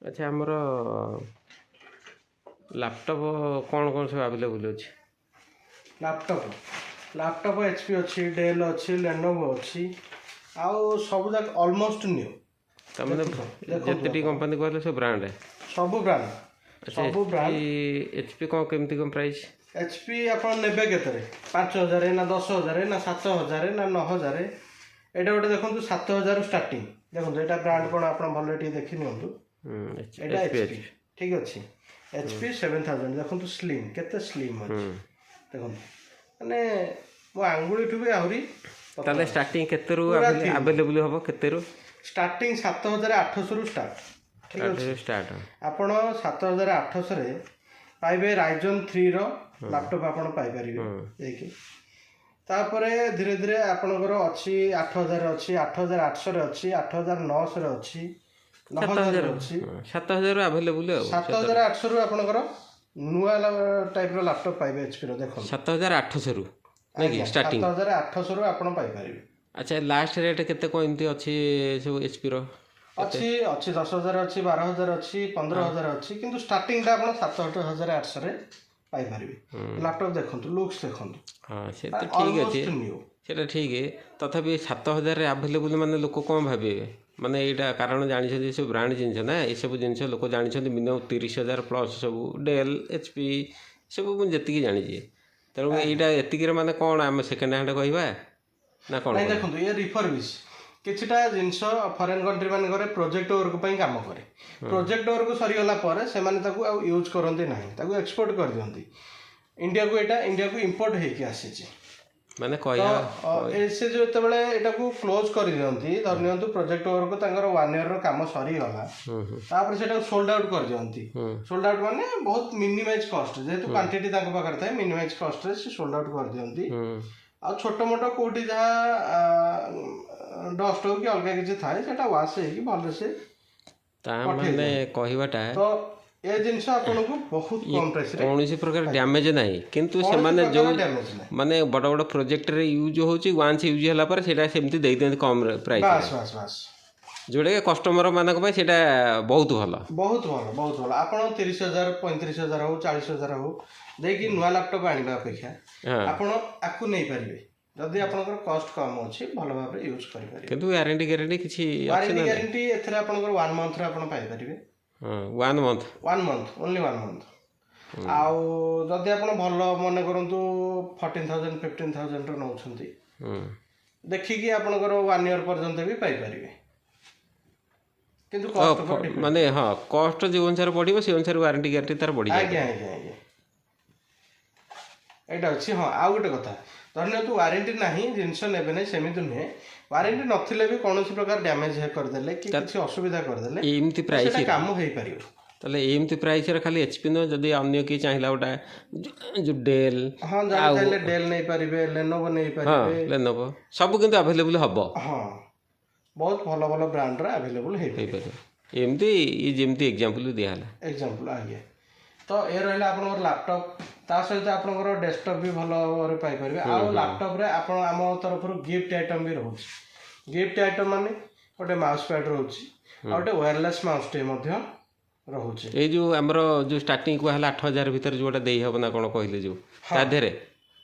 ଆଚ୍ଛା, ଆମର ଲାପଟପ୍ କ'ଣ କ'ଣ ସବୁ ଆଭେଲେବୁଲ୍ ଅଛି? ଲାପଟପ୍ HP ଅଛି, ଡେଲ୍ ଅଛି, ଲେନୋଭୋ ଅଛି, ଆଉ ସବୁ ଯାକ ଅଲମୋଷ୍ଟ ନ୍ୟୁ। ତାମାନେ ଯେତେଟି କମ୍ପାନୀ କହିଲେ ସବୁ ବ୍ରାଣ୍ଡ? ସବୁ ବ୍ରାଣ୍ଡ, ସବୁ ବ୍ରାଣ୍ଡ। HP କ'ଣ କେମିତି କ'ଣ ପ୍ରାଇସ୍? HP ଆପଣ ନେବେ କେତେରେ? 5000 ନା 10,000 ନା 7000 ନା 9000? ଏଇଟା ଗୋଟେ ଦେଖନ୍ତୁ, 7000 ଷ୍ଟାର୍ଟିଂ। ଦେଖନ୍ତୁ, ଏଇଟା ବ୍ରାଣ୍ଡ କ'ଣ ଆପଣ ଭଲରେ ଟିକେ ଦେଖି ନିଅନ୍ତୁ। ଏଇଟା HP, ଠିକ୍ ଅଛି? HP 7000। ଦେଖନ୍ତୁ, ସ୍ଲିମ୍, କେତେ ସ୍ଲିମ୍ ଅଛି ଦେଖନ୍ତୁ, ମାନେ ମୋ ଆଙ୍ଗୁଳିଠୁ ବି ଆହୁରି। ତାହେଲେ ଷ୍ଟାର୍ଟିଂ କେତେରୁ ଆଭେଲେବୁଲ୍ ହେବ, କେତେରୁ? ଷ୍ଟାର୍ଟିଂ 7800ରୁ ଷ୍ଟାର୍ଟ, ଠିକ୍ ଅଛି? ଷ୍ଟାର୍ଟ। ଆପଣ 7800ରେ ପାଇବେ ରାଇଜନ୍ 3ର ଲାପଟପ୍ ଆପଣ ପାଇପାରିବେ ଯାଇକି। ତାପରେ ଧୀରେ ଧୀରେ ଆପଣଙ୍କର ଅଛି, 8000 ଅଛି, 8800ରେ ଅଛି, 8900ରେ ଅଛି, 9000 ଅଛି। 7000 ଆଭେଲେବୁଲ୍ ଆଉ। 7800ରୁ ଆପଣଙ୍କର ନୂଆ ଟାଇପ୍ର ଲାପଟପ୍ ପାଇବେ ଏଚ୍ପିର, ଦେଖନ୍ତୁ। 7800ରୁ ନାଇଁ କି ଷ୍ଟାର୍ଟିଂ? 7800ରୁ ଆପଣ ପାଇପାରିବେ। ଆଚ୍ଛା, ଲାଷ୍ଟ ରେଟ୍ କେତେ କ'ଣ ଏମିତି ଅଛି ସବୁ ଏଚ୍ପିର? ଅଛି, 10,000 ଅଛି, 12,000 ଅଛି, 15,000 ଅଛି, କିନ୍ତୁ ଷ୍ଟାର୍ଟିଂଟା ଆପଣ 7800ରେ ପାଇପାରିବେ। ଲାପଟପ୍ ଦେଖନ୍ତୁ, ଲୁକ୍ସ ଦେଖନ୍ତୁ। ହଁ, ସେ ତ ଠିକ୍ ଅଛି, ସେଇଟା ଠିକ୍। ତଥାପି 7000ରେ ଆଭେଲେବୁଲ୍ ମାନେ ଲୋକ କ'ଣ ଭାବିବେ? ମାନେ ଏଇଟା କାରଣ ଜାଣିଛନ୍ତି, ଏସବୁ ବ୍ରାଣ୍ଡ ଜିନିଷ ନା, ଏସବୁ ଜିନିଷ ଲୋକ ଜାଣିଛନ୍ତି ମିନିମମ୍ 30,000 ପ୍ଲସ୍ ସବୁ ଡେଲ୍, HP ସବୁ, ମୁଁ ଯେତିକି ଜାଣିଛି। ତେଣୁ ଏଇଟା ଏତିକିରେ ମାନେ କ'ଣ ଆମେ ସେକେଣ୍ଡ ହ୍ୟାଣ୍ଡ କହିବା ନା କ'ଣ? ନାଇଁ, ଦେଖନ୍ତୁ, ଇଏ ରିଫର୍ବିସ୍। କିଛିଟା ଜିନିଷ ଫରେନ୍ କଣ୍ଟ୍ରି ମାନଙ୍କରେ ପ୍ରୋଜେକ୍ଟ ୱାର୍କ ପାଇଁ କାମ କରେ। ପ୍ରୋଜେକ୍ଟ ୱାର୍କ ସରିଗଲା ପରେ ସେମାନେ ତାକୁ ଆଉ ୟୁଜ୍ କରନ୍ତି ନାହିଁ, ତାକୁ ଏକ୍ସପୋର୍ଟ କରିଦିଅନ୍ତି ଇଣ୍ଡିଆକୁ। ଏଇଟା ଇଣ୍ଡିଆକୁ ଇମ୍ପୋର୍ଟ ହେଇକି ଆସିଛି। ମାନେ କହିବା ସେ ଯେତେବେଳେ ଏଟାକୁ କ୍ଲୋଜ୍ କରିଦିଅନ୍ତି, ଧରି ନିଅନ୍ତୁ ପ୍ରୋଜେକ୍ଟ ୱାର୍କ ତାଙ୍କର ୱାନ୍ ଇୟର୍ର କାମ ସରିଗଲା, ତାପରେ ସେଟାକୁ ସୋଲ୍ଡ ଆଉଟ୍ କରିଦିଅନ୍ତି। ସୋଲ୍ଡ ଆଉଟ୍ ମାନେ ବହୁତ ମିନିମାଇଜ୍ କଷ୍ଟ, ଯେହେତୁ କ୍ୱାଣ୍ଟିଟି ତାଙ୍କ ପାଖରେ ଥାଏ, ମିନିମାଇଜ୍ କଷ୍ଟରେ ସେ ସୋଲ୍ଡ ଆଉଟ୍ କରିଦିଅନ୍ତି। ଆଉ ଛୋଟ ମୋଟ କେଉଁଠି ଯାହା ଡଷ୍ଟ ହଉ କି ଅଲଗା କିଛି ଥାଏ, ସେଟା ୱାଶ୍ ହେଇକି ଭଲସେ ତା ମାନେ କହିବାଟା ତ ଏ ଜିନିଷ ଆପଣଙ୍କୁ ବହୁତ କମ୍ ପ୍ରାଇସ୍ରେ। କୌଣସି ପ୍ରକାର ଡ୍ୟାମେଜ୍ ନାହିଁ, କିନ୍ତୁ ସେମାନେ ଯେଉଁ ମାନେ ବଡ଼ ବଡ଼ ପ୍ରୋଜେକ୍ଟରେ ୟୁଜ୍ ହେଉଛି, ୱାନ୍ସ ୟୁଜ୍ ହେଲା ପରେ ସେଇଟା ସେମିତି ଦେଇଦିଅନ୍ତି କମ୍ ପ୍ରାଇସ୍। ବାସ୍ ବାସ୍ ବାସ୍। ଯେଉଁଟାକି କଷ୍ଟମର ମାନଙ୍କ ପାଇଁ ସେଇଟା ବହୁତ ଭଲ। ବହୁତ ଭଲ, ବହୁତ ଭଲ। ଆପଣ 30,000, 35,000 ହଉ, 40,000 ହଉ ଦେଇକି ନୂଆ ଲାପଟପ୍ ଆଣିବା ଅପେକ୍ଷା ଆପଣ ଆକୁ ନେଇପାରିବେ। ଯଦି ଆପଣଙ୍କର କଷ୍ଟ କମ୍ ଅଛି, ଭଲ ଭାବରେ ୟୁଜ୍ କରିପାରିବେ। କିନ୍ତୁ ୱାରେଣ୍ଟି ଗ୍ୟାରେଣ୍ଟି କିଛି? ୱାରେଣ୍ଟି ଗ୍ୟାରେଣ୍ଟି ଏଥିରେ ଆପଣଙ୍କର ୱାନ୍ ମନ୍ଥରେ ଆପଣ ପାଇପାରିବେ। One month? One month, only one month. ଆଉ ଯଦି ଆପଣ ଭଲ ମନେ କରନ୍ତୁ 14,000, 15,000ର ନେଉଛନ୍ତି, ଦେଖିକି ଆପଣଙ୍କର ୱାନ୍ ଇୟର୍ ପର୍ଯ୍ୟନ୍ତ ବି ପାଇପାରିବେ, କିନ୍ତୁ କଷ୍ଟ ମାନେ ହଁ, କଷ୍ଟ ଯେଉଁ ଅନୁସାରେ ବଢ଼ିବ, ସେ ଅନୁସାରେ ୱାରେଣ୍ଟି ଗ୍ୟାରେଣ୍ଟି ତାର ବଢ଼ିଯିବ। ଆଜ୍ଞା, ଏଇଟା ଅଛି। ହଁ, ଆଉ ଗୋଟେ କଥା, ଧରି ନିଅନ୍ତୁ ୱାରେଣ୍ଟି ନାହିଁ, ଜିନିଷ ନେବେ ନାହିଁ, ସେମିତି ନୁହେଁ। ୱାରେଣ୍ଟି ନଥିଲେ ବି କୌଣସି ପ୍ରକାର ଡ୍ୟାମେଜ୍ କରିଦେଲେ କି କିଛି ଅସୁବିଧା କରିଦେଲେ ଏମିତି ପ୍ରାଇସ୍ କାମ ହେଇପାରିବ। ତାହେଲେ ଏମିତି ପ୍ରାଇସ୍ରେ ଖାଲି HP ନୁହେଁ, ଯଦି ଅନ୍ୟ କିଏ ଚାହିଁଲା ଗୋଟେ ଯେଉଁ ଡେଲ୍? ହଁ, ଚାହିଁଲେ ଡେଲ୍ ନେଇପାରିବେ, ଲେନୋଭୋ ନେଇପାରିବେ। ଲେନୋଭୋ ସବୁ କିନ୍ତୁ ଆଭେଲେବୁଲ୍ ହେବ? ହଁ, ବହୁତ ଭଲ ଭଲ ବ୍ରାଣ୍ଡର ଆଭେଲେବୁଲ୍ ହେଇପାରିବ। ଏମିତି ଯେମିତି ଏକ୍ଜାମ୍ପଲ୍ ଦିଆହେଲା। ଏକ୍ଜାମ୍ପଲ୍, ଆଜ୍ଞା। ତ ଏ ରହିଲା ଆପଣଙ୍କର ଲାପଟପ୍, ତା ସହିତ ଆପଣଙ୍କର ଡେସ୍କଟପ୍ ବି ଭଲ ଭାବରେ ପାଇପାରିବେ। ଆଉ ଲାପଟପ୍ରେ ଆପଣ ଆମ ତରଫରୁ ଗିଫ୍ଟ ଆଇଟମ୍ ବି ରହୁଛି। ଗିଫ୍ଟ ଆଇଟମ୍ ମାନେ ଗୋଟେ ମାଉସ୍ ପ୍ୟାଡ୍ ରହୁଛି ଆଉ ଗୋଟେ ୱାୟାରଲେସ୍ ମାଉସ୍ଟେ ମଧ୍ୟ ରହୁଛି। ଏଇ ଯେଉଁ ଆମର ଯେଉଁ ଷ୍ଟାର୍ଟିଂ କୁହାହେଲା 8000 ଭିତରେ ଯେଉଁଟା ଦେଇହେବ ନା କ'ଣ କହିଲେ ଯେଉଁ, ତା ଦେହରେ?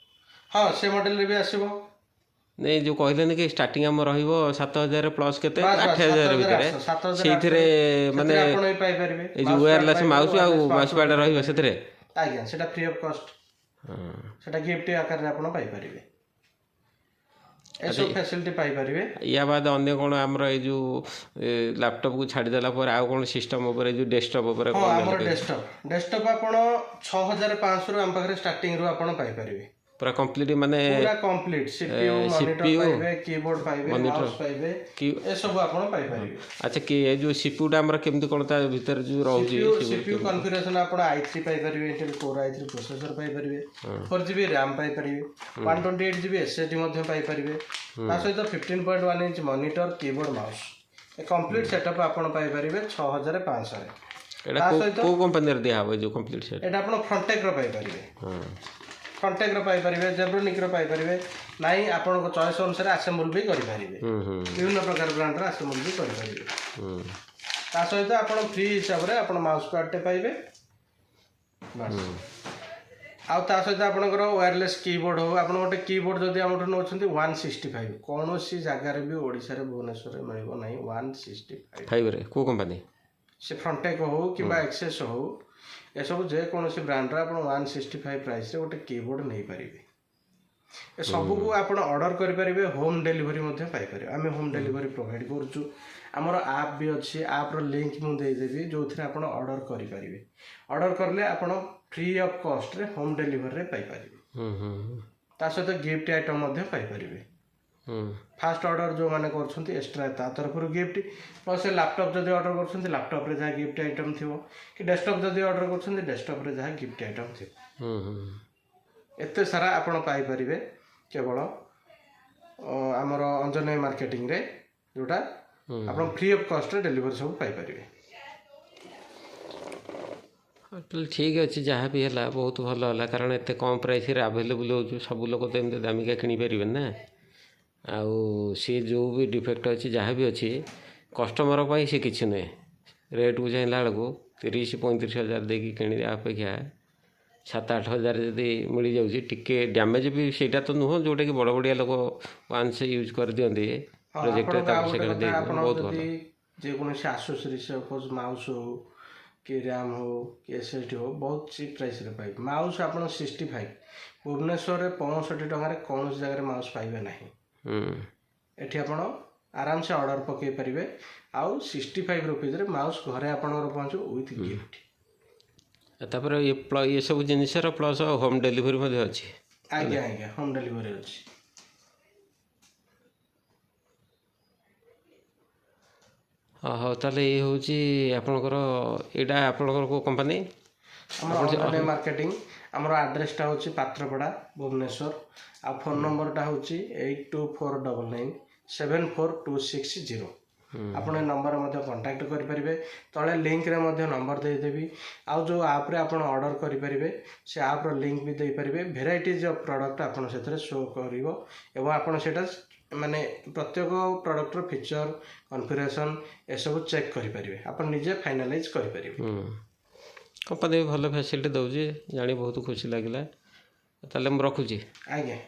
ହଁ, ସେ ମଡ଼େଲରେ ବି ଆସିବ। ନାଇଁ, ଯେଉଁ କହିଲେନି କି ଷ୍ଟାର୍ଟିଂ ଆମର ରହିବ 7000 ପ୍ଲସ୍ କେତେ, 8000 ଭିତରେ, ସେଇଥିରେ ମାନେ ପାଇପାରିବେ। ଏଇ ଯେଉଁ ୱାୟାରଲେସ୍ ମାଉସ୍ ଆଉ ମାଉସ୍ ପ୍ୟାଡ୍ ରହିବ ସେଥିରେ? ଆଜ୍ଞା, ସେଟା ଫ୍ରି ଅଫ୍ କଷ୍ଟ, ସେଟା ଗିଫ୍ଟ ଆକାରରେ ଆପଣ ପାଇପାରିବେ, ଏସବୁ ଫ୍ୟାସିଲିଟି ପାଇପାରିବେ। ୟା ବାଦ ଅନ୍ୟ କ'ଣ ଆମର ଏଇ ଯେଉଁ ଲାପଟପ୍କୁ ଛାଡ଼ିଦେଲା ପରେ ଆଉ କ'ଣ ସିଷ୍ଟମ୍ ଉପରେ, ଯେଉଁ ଡେସ୍କଟପ୍ ଉପରେ? ହଁ, ଆମର ଡେସ୍କଟପ୍ ଆପଣ 6500ରୁ ଆମ ପାଖରେ ଷ୍ଟାର୍ଟିଂରୁ ଆପଣ ପାଇପାରିବେ। ପୁରା କମ୍ପ୍ଲିଟ୍ ମାନେ? ପୁରା କମ୍ପ୍ଲିଟ୍, ସିପିୟୁ, ମନିଟର ପାଇବେ, କିବୋର୍ଡ ପାଇବେ, ମାଉସ୍ ପାଇବେ, ଏସବୁ ଆପଣ ପାଇପାରିବେ। ଆଚ୍ଛା, କି ଏ ଯେଉଁ ସିପିୟୁଟା ଆମର କେମିତି କ'ଣ ତା ଭିତରେ ଯେଉଁ ରହୁଛି? ସିପିୟୁ କନଫିଗରେସନ୍ ଆପଣ I3 ପାଇପାରିବେ, ଇଣ୍ଟେଲ୍ କୋର୍ I3 processor ପାଇପାରିବେ, 4 GB RAM ପାଇପାରିବେ, 128 GB SSD ମଧ୍ୟ ପାଇପାରିବେ। ତା ସହିତ 15.1 inch monitor, keyboard, mouse, ଏ କମ୍ପ୍ଲିଟ୍ ସେଟଅପ୍ ଆପଣ ପାଇପାରିବେ 6500ରେ। ଏଇଟା କୋଉ କମ୍ପାନୀରେ ଦିଆହବ ଏ ଯେଉଁ କମ୍ପ୍ଲିଟ୍ ସେଟ୍? ଏଇଟା ଆପଣ ଫ୍ରଣ୍ଟେକ୍ର ପାଇପାରିବେ, ଫ୍ରଣ୍ଟେକ୍ର ପାଇପାରିବେ, ଜେବ୍ରୋନିକ୍ର ପାଇପାରିବେ। ନାଇଁ, ଆପଣଙ୍କ ଚଏସ୍ ଅନୁସାରେ ଆସେମ୍ବଲ୍ ବି କରିପାରିବେ, ବିଭିନ୍ନ ପ୍ରକାର ବ୍ରାଣ୍ଡର ଆସେମ୍ବଲ୍ ବି କରିପାରିବେ। ତା ସହିତ ଆପଣ ଫ୍ରି ହିସାବରେ ଆପଣ ମାଉସ୍ ପ୍ୟାଡ଼୍ଟେ ପାଇବେ, ବାସ୍। ଆଉ ତା ସହିତ ଆପଣଙ୍କର ୱାୟାରଲେସ୍ କିବୋର୍ଡ଼ ହଉ, ଆପଣ ଗୋଟେ କିବୋର୍ଡ଼ ଯଦି ଆମଠୁ ନେଉଛନ୍ତି 165। କୌଣସି ଜାଗାରେ ବି ଓଡ଼ିଶାରେ, ଭୁବନେଶ୍ୱରରେ ମିଳିବ ନାହିଁ 165। ଫାଇଭରେ କେଉଁ କମ୍ପାନୀ? ସେ ଫ୍ରଣ୍ଟେକ୍ ହଉ କିମ୍ବା ଏକ୍ସେସ୍ ହଉ, ଏସବୁ ଯେକୌଣସି ବ୍ରାଣ୍ଡର ଆପଣ 165 ପ୍ରାଇସ୍ରେ ଗୋଟେ କିବୋର୍ଡ଼ ନେଇପାରିବେ। ଏ ସବୁକୁ ଆପଣ ଅର୍ଡ଼ର କରିପାରିବେ, ହୋମ୍ ଡେଲିଭରି ମଧ୍ୟ ପାଇପାରିବେ। ଆମେ ହୋମ୍ ଡେଲିଭରି ପ୍ରୋଭାଇଡ଼ କରୁଛୁ। ଆମର ଆପ୍ ବି ଅଛି, ଆପ୍ର ଲିଙ୍କ୍ ମୁଁ ଦେଇଦେବି, ଯେଉଁଥିରେ ଆପଣ ଅର୍ଡ଼ର କରିପାରିବେ। ଅର୍ଡ଼ର କଲେ ଆପଣ ଫ୍ରି ଅଫ୍ କଷ୍ଟରେ ହୋମ୍ ଡେଲିଭରିରେ ପାଇପାରିବେ। ହୁଁ ହୁଁ ହୁଁ ତା ସହିତ ଗିଫ୍ଟ ଆଇଟମ୍ ମଧ୍ୟ ପାଇପାରିବେ। ଫାଷ୍ଟ ଅର୍ଡ଼ର ଯେଉଁମାନେ କରୁଛନ୍ତି, ଏକ୍ସଟ୍ରା ତା ତରଫରୁ ଗିଫ୍ଟ, ପ୍ଲସ୍ ଲାପଟପ୍ ଯଦି ଅର୍ଡ଼ର କରୁଛନ୍ତି, ଲାପଟପ୍ରେ ଯାହା ଗିଫ୍ଟ ଆଇଟମ୍ ଥିବ କି ଡେସ୍କଟପ୍ ଯଦି ଅର୍ଡ଼ର କରୁଛନ୍ତି, ଡେସ୍କଟପ୍ରେ ଯାହା ଗିଫ୍ଟ ଆଇଟମ୍ ଥିବ। ହୁଁ ହୁଁ ଏତେ ସାରା ଆପଣ ପାଇପାରିବେ କେବଳ ଆମର ଅଞ୍ଜନେୟ ମାର୍କେଟିଂରେ, ଯେଉଁଟା ଆପଣ ଫ୍ରି ଅଫ୍ କଷ୍ଟରେ ଡେଲିଭରି ସବୁ ପାଇପାରିବେ। ହଁ, ତାହେଲେ ଠିକ୍ ଅଛି। ଯାହା ବି ହେଲା ବହୁତ ଭଲ ହେଲା, କାରଣ ଏତେ କମ୍ ପ୍ରାଇସ୍ରେ ଆଭେଲେବୁଲ୍ ହେଉଛି। ସବୁ ଲୋକ ତ ଏମିତି ଦାମିକା କିଣିପାରିବେନି ନା। ଆଉ ସିଏ ଯେଉଁ ବି ଡିଫେକ୍ଟ ଅଛି, ଯାହା ବି ଅଛି, କଷ୍ଟମର ପାଇଁ ସେ କିଛି ନୁହେଁ। ରେଟ୍କୁ ଚାହିଁଲା ବେଳକୁ 30-35 ହଜାର ଦେଇକି କିଣିବା ଅପେକ୍ଷା 7-8 ହଜାର ଯଦି ମିଳିଯାଉଛି, ଟିକେ ଡ୍ୟାମେଜ୍ ବି ସେଇଟା ତ ନୁହଁ, ଯେଉଁଟାକି ବଡ଼ ବଡ଼ିଆ ଲୋକ ୱାନ୍ସ ୟୁଜ୍ କରିଦିଅନ୍ତି ପ୍ରୋଜେକ୍ଟରେ, ଆପଣଙ୍କୁ ଆଉ ତାପରେ ଗୋଟେ ସେଟା କଥା, ଦେଇଦିଅନ୍ତି। ଆପଣ ବହୁତ ଭଲ। ଯଦି ଯେକୌଣସି ଆସେସରିଜ୍, ସପୋଜ୍ ମାଉସ୍ ହଉ କି ର୍ୟାମ୍ ହଉ କି ଏସ୍ ଏସ୍ ଡି ହଉ, ବହୁତ ଚିପ୍ ପ୍ରାଇସ୍ରେ ପାଇବେ। ମାଉସ୍ ଆପଣ 65। ଭୁବନେଶ୍ୱରରେ 65 ଟଙ୍କାରେ କୌଣସି ଜାଗାରେ ମାଉସ୍ ପାଇବେ ନାହିଁ। ଏଠି ଆପଣ ଆରାମସେ ଅର୍ଡ଼ର ପକାଇ ପାରିବେ ଆଉ 65 ରୁପିଜ୍ରେ ମାଉସ୍ ଘରେ ଆପଣଙ୍କର ପହଞ୍ଚିବ ୱିଥ୍ ଗିଫ୍ଟ। ତାପରେ ଏସବୁ ଜିନିଷର ପ୍ଲସ୍ ହୋମ୍ ଡେଲିଭରି ମଧ୍ୟ ଅଛି? ଆଜ୍ଞା, ହୋମ୍ ଡେଲିଭରି ଅଛି। ହଁ, ହଉ ତାହେଲେ ଇଏ ହେଉଛି ଆପଣଙ୍କର, ଏଇଟା ଆପଣଙ୍କର କେଉଁ କମ୍ପାନୀ? ଆମର ଅଞ୍ଜନେୟ ମାର୍କେଟିଂ। ଆମର ଆଡ୍ରେସଟା ହେଉଛି ପାତ୍ରପଡ଼ା, ଭୁବନେଶ୍ୱର। ଆଉ ଫୋନ୍ ନମ୍ବରଟା ହେଉଛି 8249974260। ଆପଣ ଏ ନମ୍ବରରେ ମଧ୍ୟ କଣ୍ଟାକ୍ଟ କରିପାରିବେ। ତଳେ ଲିଙ୍କରେ ମଧ୍ୟ ନମ୍ବର ଦେଇଦେବି। ଆଉ ଯେଉଁ ଆପ୍ରେ ଆପଣ ଅର୍ଡ଼ର କରିପାରିବେ, ସେ ଆପ୍ର ଲିଙ୍କ ବି ଦେଇପାରିବେ। ଭେରାଇଟିଜ୍ ଅଫ୍ ପ୍ରଡ଼କ୍ଟ ଆପଣ ସେଥିରେ ଶୋ କରିବ ଏବଂ ଆପଣ ସେଇଟା ମାନେ ପ୍ରତ୍ୟେକ ପ୍ରଡ଼କ୍ଟର ଫିଚର୍, କନଫିଗରେସନ୍ ଏସବୁ ଚେକ୍ କରିପାରିବେ। ଆପଣ ନିଜେ ଫାଇନାଲାଇଜ୍ କରିପାରିବେ। କମ୍ପାନୀ ବି ଭଲ ଫ୍ୟାସିଲିଟି ଦେଉଛି, ଜାଣି ବହୁତ ଖୁସି ଲାଗିଲା। ତାହେଲେ ମୁଁ ରଖୁଛି। ଆଜ୍ଞା।